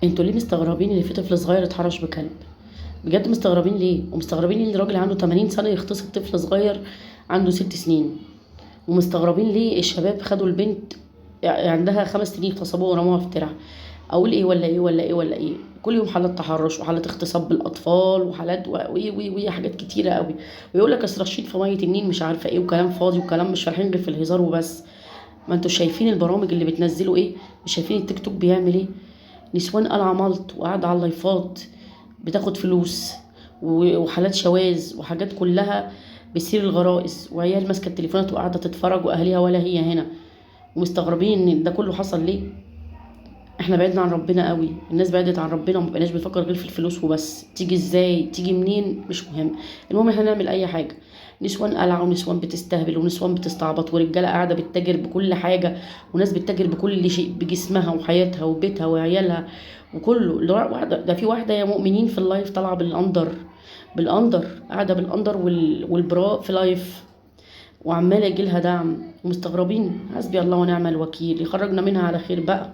انتوا ليه مستغربين ان في طفل صغير اتحرش بكلب؟ بجد مستغربين ليه؟ ومستغربين ان راجل عنده 80 سنة يغتصب طفل صغير عنده 6 سنين؟ ومستغربين ليه الشباب خدوا البنت عندها 5 سنين اغتصبوها ورموها في ترعه؟ اقول ايه ولا ايه ولا ايه ولا ايه؟ كل يوم حالات تحرش وحالات اغتصاب بالاطفال وحالات وي وي وي حاجات كتيرة قوي، ويقول لك اصل رشيد في مية النيل مش عارفه ايه، وكلام فاضي وكلام مش فالحين غير في الهزار وبس. ما انتوا شايفين البرامج اللي بتنزلوا ايه؟ مش شايفين التيك توك بيعمل ايه؟ نسوان قلعه ملط وقاعدة على اللايفات بتاخد فلوس وحالات شواذ وحاجات كلها بتثير الغرائز، وعيال ماسكه التليفونات وقاعدة تتفرج واهاليها ولا هي هنا، ومستغربين ان ده كله حصل ليه. احنا بعدنا عن ربنا قوي، الناس بعدت عن ربنا وما بقيناش بنفكر غير في الفلوس وبس، تيجي ازاي تيجي منين مش مهم، المهم احنا نعمل اي حاجة. نسوان قلعه ونسوان بتستهبل ونسوان بتستعبط ورجاله قاعدة بتتاجر بكل حاجة، وناس بتتاجر بكل شيء، بجسمها وحياتها وبيتها وعيالها وكله. واحدة ده في واحدة يا مؤمنين في ال live طالعه بال under، بال under قاعدة بال under وال bra في live، وعماله يجيلها دعم، ومستغربين. حسبي الله ونعم الوكيل، يخرجنا منها على خير بقى.